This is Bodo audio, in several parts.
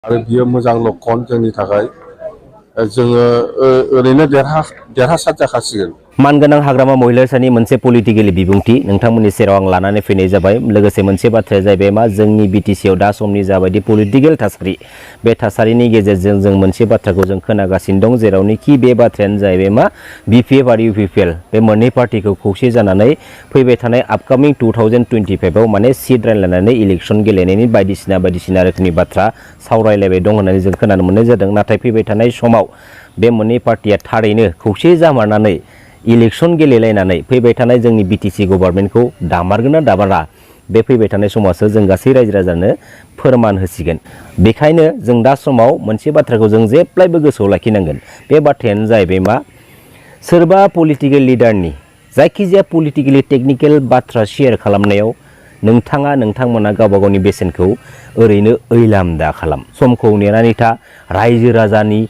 आरो बियो मोजां लक्षण जोंनि थाखाय जोङो ओरैनो देरहासार जाखासिगोन। मानगोनां हाग्रामा महिलारिसानि मोनसे पलिटिकेलि बिबुंथि नोंथांमोननि सेराव आं लानानै फैनाय जाबाय। लोगोसे मोनसे बाथ्राया जाहैबाय मा जोंनि बिटिसिआव दा समनि जाबायदि पलिटिकेल थासारि बे थासारिनि गेजेरजों जों मोनसे बाथ्राखौ जों खोनागासिनो दं, जेरावनोखि बे बाथ्रायानो जाहैबाय मा बिपिएफ आरो इउपिपिएल बे मोननै पार्टिखौ खौसे जानानै फैबाय थानाय आपकामिं 2025आव माने सिट रानलायनानै इलेक्सन गेलेनायनि बायदिसिना रोखोमनि बाथ्रा सावरायलायबाय दं होननानै जों खोनानो मोननाय जादों। नाथाय फैबाय थानाय समाव बे मोननै पार्टिया थारैनो खौसे जामारनानै इलेक्सन गेलेलायनानै फैबाय थानाय जोंनि बिटिसि गभर्नमेन्टखौ दामारगोन ना दामारा बे फैबाय थानाय समावसो जों गासै रायजो राजानो फोरमान होसिगोन। बेखायनो जों दा समाव मोनसे बाथ्राखौ जों जेब्लायबो गोसोआव लाखिनांगोन। बे बाथ्रायानो जाहैबाय मा सोरबा पलिटिकेल लिडारनि जायखिजाया पलिटिकेलि टेकनिकेल बाथ्रा शेयार खालामनायाव नोंथांमोना गावबा गावनि बेसेनखौ ओरैनो ओइलाम दा खालाम। समखौ नेनानै था। रायजो राजानि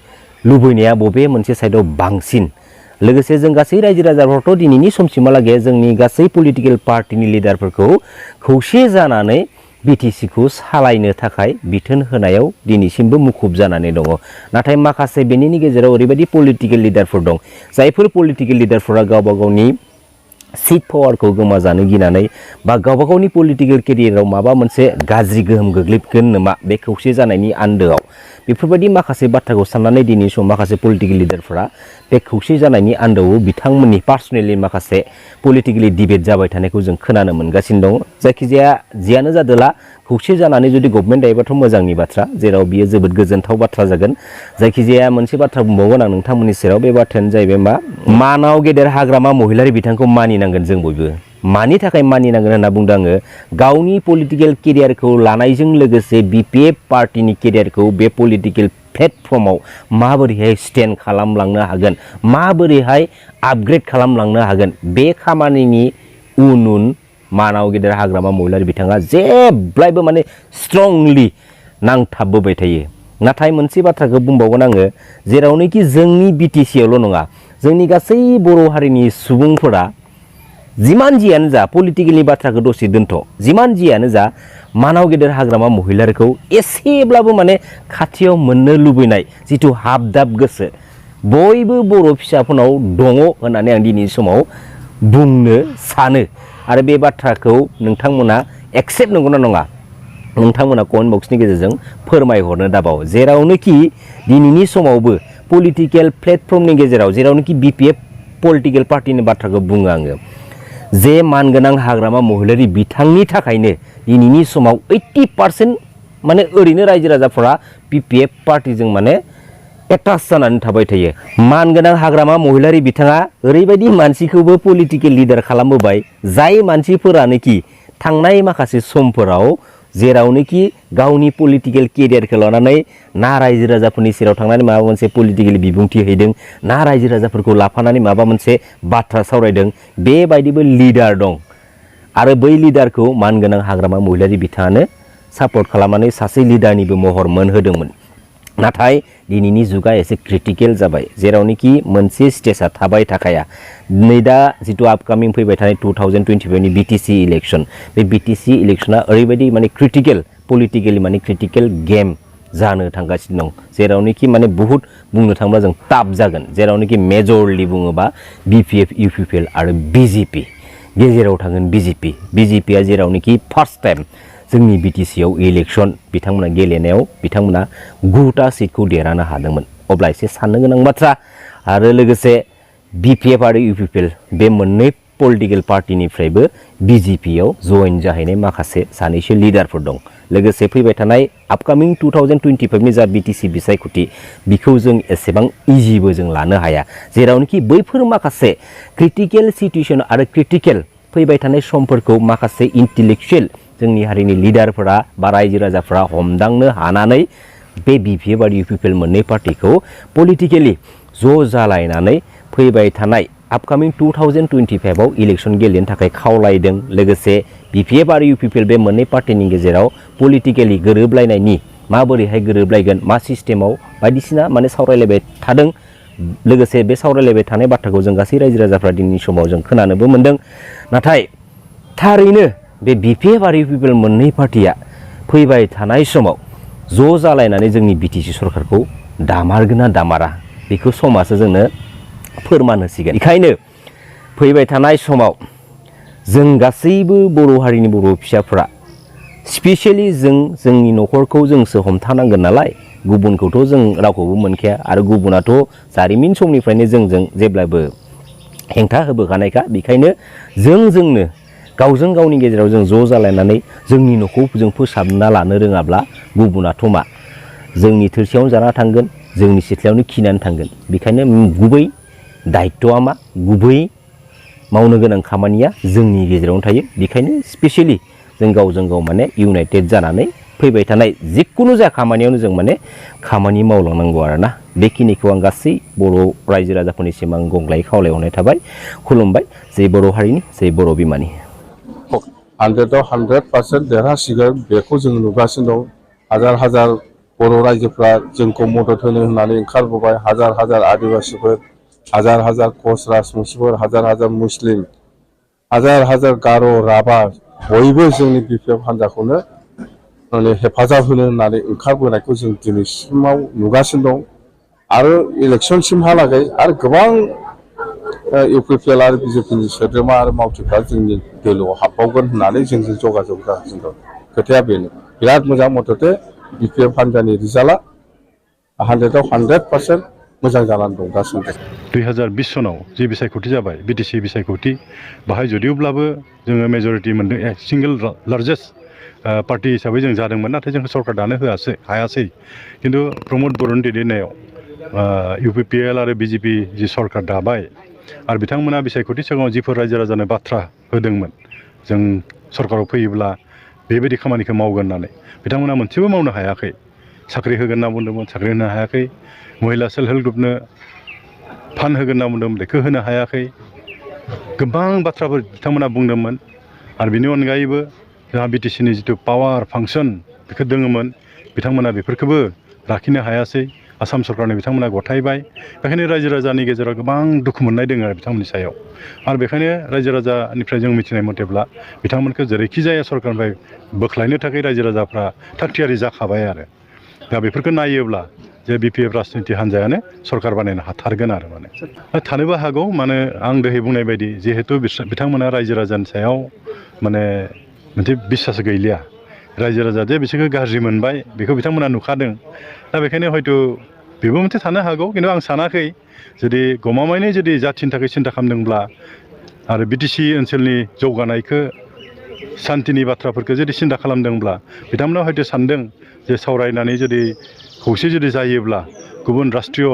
लुबैनाया बबे मोनसे साइडआव बांसिन, लोगोसे जों गासै रायजो राजाफोरथ' दिनैनि समसिमहालागै जोंनि गासै पलिटिकेल पार्टिनि लिडारफोरखौ खौसे जानानै बिटिसिखौ सालायनो थाखाय बिथोन होनायाव दिनैसिमबो मुखुब जानानै दङ। नाथाय माखासे बेनिनि गेजेराव ओरैबायदि पलिटिकेल लिडारफोर दं जायफोर पलिटिकेल लिडारफोरा गावबा गावनि सिट पावारखौ गोमाजानो गिनानै बा गावबा गावनि पलिटिकेल केरियाराव माबा मोनसे गाज्रि गोहोम गोग्लैगोन नामा बे खौसे जानायनि आन्दोआव बेफोरबायदि माखासे बाथ्राखौ साननानै दिनैनि समाव माखासे पलिटिकेल लिडारफोरा बे खौसे जानायनि आन्दोआव बिथांमोननि पार्सनेलि माखासे पलिटिकेलि डिबेट जाबाय थानायखौ जों खोनानो मोनगासिनो दङ। जायखिजाया जियानो जादोला खौसे जानानै जुदि गभर्नमेन्ट दायोबाथ' मोजांनि बाथ्रा, जेराव बियो जोबोद गोजोनथाव बाथ्रा जागोन। जायखिजाया मोनसे बाथ्रा बुंबावगोन आं नोंथांमोननि सेराव, बे बाथ्रायानो जाहैबाय मा मानाव गेदेर हाग्रामा महिलारि बिथांखौ मानिनांगोन जों बयबो। मानि थाखाय मानिनांगोन होनना बुंदों आङो, गावनि पलिटिकेल केरियारखौ लानायजों लोगोसे बिपिएफ पार्टिनि केरियारखौ बे पलिटिकेल प्लेटफर्माव माबोरैहाय स्टेन्ड खालामलांनो हागोन, माबोरैहाय आपग्रेड खालामलांनो हागोन, बे खामानिनि उन मानाव गेदेर हाग्रामा महिलारि बिथाङा जेब्लायबो माने स्ट्रंलि नांथाबबोबाय थायो। नाथाय मोनसे बाथ्राखौ बुंबावगोन आङो, जेरावनोखि जोंनि बिटिसिआवल' नङा जोंनि गासै बर' हारिनि सुबुंफोरा जिमान जियानो जा पलिटिकेलनि बाथ्राखौ दसे दोनथ', जिमान जियानो जा मानाव गेदेर हाग्रामा महिलारिखौ एसेब्लाबो माने खाथियाव मोननो लुबैनाय जिथु हाबदाब गोसो बयबो बर' फिसाफोरनाव दङ होननानै आं दिनैनि समाव बुंनो सानो। आरो बे बाथ्राखौ नोंथांमोना एक्सेप्ट नंगौना नङा नोंथांमोना कमेन्ट बक्सनि गेजेरजों फोरमायहरनो दाबाव। जेरावनोखि दिनैनि समावबो पलिटिकेल प्लेटफर्मनि गेजेराव जेरावनोखि बिपिएफ पलिटिकेल पार्टिनि बाथ्राखौ बुङो आङो, जे मानगोनां हाग्रामा महिलारि बिथांनि थाखायनो दिनैनि समाव 80% माने ओरैनो रायजो राजाफोरा बिपिएफ पार्टिजों माने एटाच जानानै थाबाय थायो। मानगोनां हाग्रामा महिलारि बिथाङा ओरैबायदि मानसिखौबो पलिटिकेल लिडार खालामबोबाय जाय मानसिफोरानोखि थांनाय माखासे समफोराव जेरावनोखि गावनि पलिटिकेल केरियारखौ लानानै ना रायजो राजाफोरनि सेराव थांनानै माबा मोनसे पलिटिकेल बिबुंथि हैदों, ना रायजो राजाफोरखौ लाफानानै माबा मोनसे बाथ्रा सावरायदों, बेबायदिबो लिडार दं। आरो बै लिडारखौ मानगोनां हाग्रामा महिलारि बिथाङानो सापर्ट खालामनानै सासे लिडारनिबो महर मोनहोदोंमोन। नाथाय दिनैनि जुगा एसे क्रिटिकेल जाबाय, जेरावनोखि मोनसे स्टेजआ थाबाय थाखाया। नै दा जिथु आपकामिं फैबाय थानाय 2025नि बिटिसि इलेक्सन, बे बिटिसि इलेक्सना ओरैबायदि माने क्रिटिकेल पलिटिकेलि माने क्रिटिकेल गेम जानो थांगासिनो दं, जेरावनोखि माने बुहुत बुंनो थाङोब्ला जों टाफ जागोन। जेरावनोखि मेजरलि बुङोबा बिपिएफ इउपिपिएल आरो बिजेपि गेजेराव थागोन। बिजेपिआ जेरावनोखि फार्स्ट टाइम जोंनि बिटिसिआव इलेक्सन बिथांमोना गेलेनायाव बिथांमोना 9टा सिटखौ देरहानो हादोंमोन। अब्ला एसे साननो गोनां बाथ्रा। आरो लोगोसे बिपिएफ आरो इउपिपिएल बे मोननै पलिटिकेल पार्टिनिफ्रायबो बिजेपिआव जइन जाहैनाय माखासे सानैसो लिडारफोर दं। लोगोसे फैबाय थानाय आपकामिं 2025नि जा बिटिसि बिसायख'थि बिखौ जों एसेबां इजिबो जों लानो हाया, जेरावनोखि बैफोर माखासे क्रिटिकेल सिटुएसन आरो क्रिटिकेल फैबाय थानाय समफोरखौ माखासे इन्टेलेक्चुएल जोंनि हारिनि लिडारफोरा बा रायजो राजाफोरा हमदांनो हानानै बे बिपिएफ आरो इउपिपिएल मोननै पार्टिखौ पलिटिकेलि ज' जालायनानै फैबाय थानाय आपकामिं 2025आव इलेक्सन गेलेनो थाखाय खावलायदों। लोगोसे बिपिएफ आरो इउपिपिएल बे मोननै पार्टिनि गेजेराव पलिटिकेलि गोरोबलायनायनि माबोरैहाय गोरोबलायगोन मा सिस्टेमाव बायदिसिना माने सावरायलायबाय थादों। लोगोसे बे सावरायलायबाय थानाय बाथ्राखौ जों गासै रायजो राजाफ्रा दिनैनि समाव जों खोनानोबो मोन्दों। नाथाय थारैनो बे बिपिएफ आरो इउपिपिएल मोननै पार्टिया फैबाय थानाय समाव ज' जालायनानै जोंनि BTC सरकारखौ दामारगोन ना दामारा बेखौ समासो जोंनो फोरमान होसिगोन। बेखायनो फैबाय थानाय समाव जों गासैबो बर' हारिनि बर' फिसाफ्रा स्पेसियेलि जोंनि न'खरखौ जोंसो हमथानांगोन नालाय, गुबुनखौथ' जों रावखौबो मोनखाया आरो गुबुनाथ' जारिमिन समनिफ्रायनो जोंजों जेब्लाबो हेंथा होबोखानायखा। बेखायनो जोंनो गावजों गावनि गेजेराव जों ज' जालायनानै जोंनि न'खौ जों फोसाबना लानो रोङाब्ला गुबुनाथ' मा जोंनि थोरसियावनो जाना थांगोन, जोंनि सिथ्लायावनो खिनानै थांगोन। बेखायनो गुबै दायित्वआ मा, गुबै मावनो गोनां खामानिया जोंनि गेजेरावनो थायो। बेखायनो स्पेसियेलि जों गावजों गाव माने इउनाइटेड जानानै फैबाय थानाय जिखुनु जाया खामानियावनो जों माने खामानि मावलांनांगौ आरोना। बेखिनिखौ आं गासै बर' रायजो राजाफोरनिसिम आं गंग्लायै खावलायहरनाय थाबाय, खुलुमबाय। जै बर' हारिनि, जै बर' बिमानि। 100आव 100% देरहासिगोन बेखौ जों नुगासिनो दं। हाजार हाजार बर' रायजोफ्रा जोंखौ मदद होनो होननानै ओंखारबोबाय। हाजार हाजार आदिबासिफोर, हाजार हाजार कच राजबंसिफोर, हाजार हाजार मुस्लिम, हाजार हाजार गार', राभा बयबो जोंनि BPF हान्जाखौनो माने हेफाजाब होनो होननानै ओंखारबोनायखौ जों दिनैसिमाव नुगासिनो दं। आरो इलेक्सनसिमहालागै आरो गोबां UPPL आरो BJPनि सोद्रोमा आरो मावथिफ्रा जोंनि दोलोआव हाबबावगोन होननानै जोंजों जगाजग जागासिनो दं। खोथाया बेनो, बिराद मोजां। मथथे BPF हान्जानि रिजाल्टआ 100आव 100% मोजां जानानै दं दासिमबो। 2020 सनाव जि बिसायख'थि जाबाय, BTC बिसायख'थि, बाहाय जुदिब्लाबो जोङो मेजरिटि मोनदों, सिंगल लार्जेस्ट पार्टि हिसाबै जों जादोंमोन। नाथाय जोंखौ सरकार दानो हायासै। खिन्थु प्रमद बर'नि दैदेननायाव UPPL आरो BJP जि सरकार दाबाय आरो बिथांमोना बिसायख'थि सिगाङाव जिफोर रायजो राजानो बाथ्रा होदोंमोन, जों सरकाराव फैयोब्ला बेबायदि खामानिखौ मावगोन होननानै, बिथांमोना मोनसेबो मावनो हायाखै। साख्रि होगोन होनना बुंदोंमोन, साख्रि होनो हायाखै। महिला सेल्फ हेल्प ग्रुपनो फान्ड होगोन होनना बुंदोंमोन, बेखौ होनो हायाखै। गोबां बाथ्राफोर बिथांमोना बुंदोंमोन। आरो बेनि अनगायैबो जोंहा BTCनि जिथु पावार फांसन बेखौ दोङोमोन, बिथांमोना बेफोरखौबो लाखिनो हायासै। आसाम सरकारनो बिथांमोना गथायबाय। बेखायनो रायजो राजानि गेजेराव गोबां दुखु मोननाय दङ आरो बिथांमोननि सायाव। आरो बेखायनो रायजो राजानिफ्राय जों मिथिनाय मथेब्ला बिथांमोनखौ जेरैखि जाया सरकारनिफ्राय बोख्लायनो थाखाय रायजो राजाफ्रा थाग थियारि जाखाबाय आरो। दा बेफोरखौ नायोब्ला जे BPF राजनिति हान्जायानो सरकार बानायनो हाथारगोन आरो माने थानोबो हागौ। माने आं दहाय बुंनाय बायदि जिहेथु बिथांमोना रायजो राजानि सायाव माने मोनसे बिसास गैलिया। रायजो राजा जे बिसोरखौ गाज्रि मोनबाय बेखौ बिथांमोना नुखादों। दा बेखायनो हयथ' बेबो मोनसे थानो हागौ। खिन्थु आं सानाखै जुदि गमामायैनो जुदि जाथिनि थाखाय सिन्था खालामदोंब्ला आरो BTC ओनसोलनि जौगानायखौ, सान्तिनि बाथ्राफोरखौ जुदि सिन्था खालामदोंब्ला बिथांमोना हयथ' सानदों जे सावरायनानै जुदि खौसे जुदि जायोब्ला गुबुन राष्ट्रीय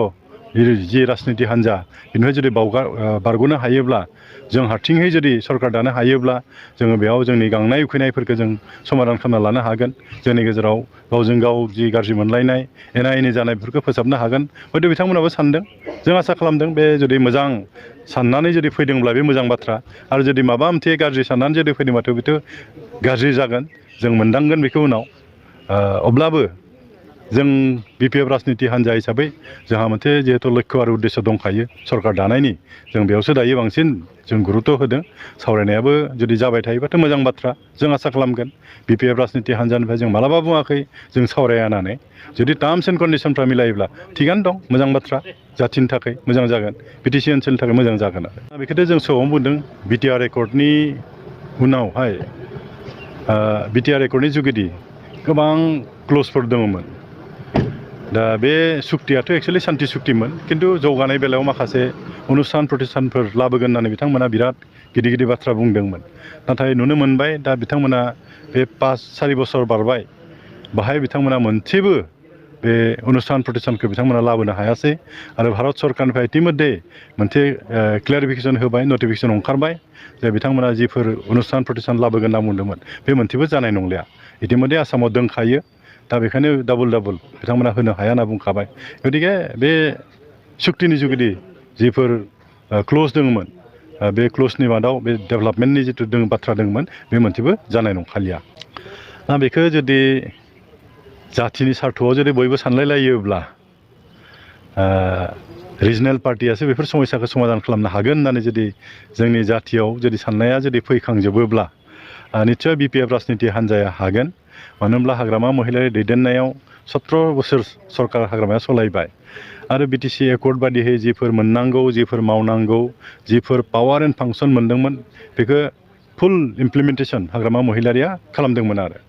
जि राजनिति हान्जा बेनिफ्राय जुदि बारग'नो हायोब्ला, जों हारसिङै जुदि सरकार दानो हायोब्ला जोङो बेयाव जोंनि गांनाय उखैनायफोरखौ जों समाधान खालामना लानो हागोन। जोंनि गेजेराव गावजों गाव जि गाज्रि मोनलायनाय, एना एनि जानायफोरखौ फोसाबनो हागोन। हयथ' बिथांमोनाबो सानदों। जों आसा खालामदों बे जुदि मोजां साननानै जुदि फैदोंब्ला बे मोजां बाथ्रा। आरो जुदि माबा मोनसे गाज्रि साननानै जुदि फैदोंबाथ' बेथ' गाज्रि जागोन। जों मोनदांगोन बेखौ उनाव। अब्लाबो जों BPF राजनिति हान्जा हिसाबै जोंहा मोनसे जिहेथु लक्ष्य आरो उद्देश्य दंखायो सरकार दानायनि, जों बेयावसो दायो बांसिन जों गुरुत्व होदों। सावरायनायाबो जुदि जाबाय थायोबाथ' मोजां बाथ्रा। जों आसा खालामगोन BPF राजनिति हान्जानिफ्राय जों मालाबा बुङाखै जों सावराया होननानै। जुदि टार्म्स एन्ड कन्डिसनफ्रा मिलायोब्ला थिगानो दं, मोजां बाथ्रा। जाथिनि थाखाय मोजां जागोन, BTC ओनसोलनि थाखाय मोजां जागोन आरो। दा बेखौथ' जों सौआवनो बुंदों BTR एकर्डनि उनावहाय BTR एकर्डनि जुगिदि गोबां क्लजफोर दङमोन। दा बे सुक्तियाथ' एक्सुवेलि सान्थि सुक्तिमोन। खिन्थु जौगानाय बेलायाव माखासे अनुस्थान प्रतिष्ठानफोर लाबोगोन होननानै बिथांमोना बिराद गिदिर गिदिर बाथ्रा बुंदोंमोन। नाथाय नुनो मोनबाय दा बिथांमोना बे 5-4 बोसोर बारबाय, बाहाय बिथांमोना मोनसेबो बे अनुस्थान प्रतिष्ठानखौ बिथांमोना लाबोनो हायासै। आरो भारत सरकारनिफ्राय इतिमध्ये मोनसे क्लियारिफिकेसन होबाय, नटिफिकेसन ओंखारबाय जे बिथांमोना जिफोर अनुस्थान प्रतिष्ठान लाबोगोन होनना बुंदोंमोन बे मोनसेबो जानाय नंलिया। इतिमध्ये आसामाव दंखायो। दा बेखायनो डाबल बिथांमोना होनो हाया होनना बुंखाबाय। गतिके बे सुक्तिनि जुगिदि जिफोर क्लज दङमोन, बे क्लजनि मादाव बे डेभेलपमेन्टनि जिथु बाथ्रा दङमोन बे मोनसेबो जानाय नंखालिया। दा बेखौ जुदि जाथिनि सार्थ'आव जुदि बयबो सानलायलायोब्ला रिजनेल पार्टियासो बेफोर समस्याखौ समाधान खालामनो हागोन होननानै जुदि जोंनि जाथियाव जुदि साननाया जुदि फैखांजोबोब्ला निस्सय BPF राजनिति हान्जाया हागोन। मानो होनब्ला हाग्रामा महिलारि दैदेननायाव 17 बोसोर सरकार हाग्रामाया सलायबाय आरो BTC एकर्ड बादिहै जिफोर मोननांगौ जिफोर मावनांगौ जिफोर पावार एन्ड फांसन मोनदोंमोन बेखौ फुल इमप्लिमेन्टेसन हाग्रामा महिलारिया खालामदोंमोन आरो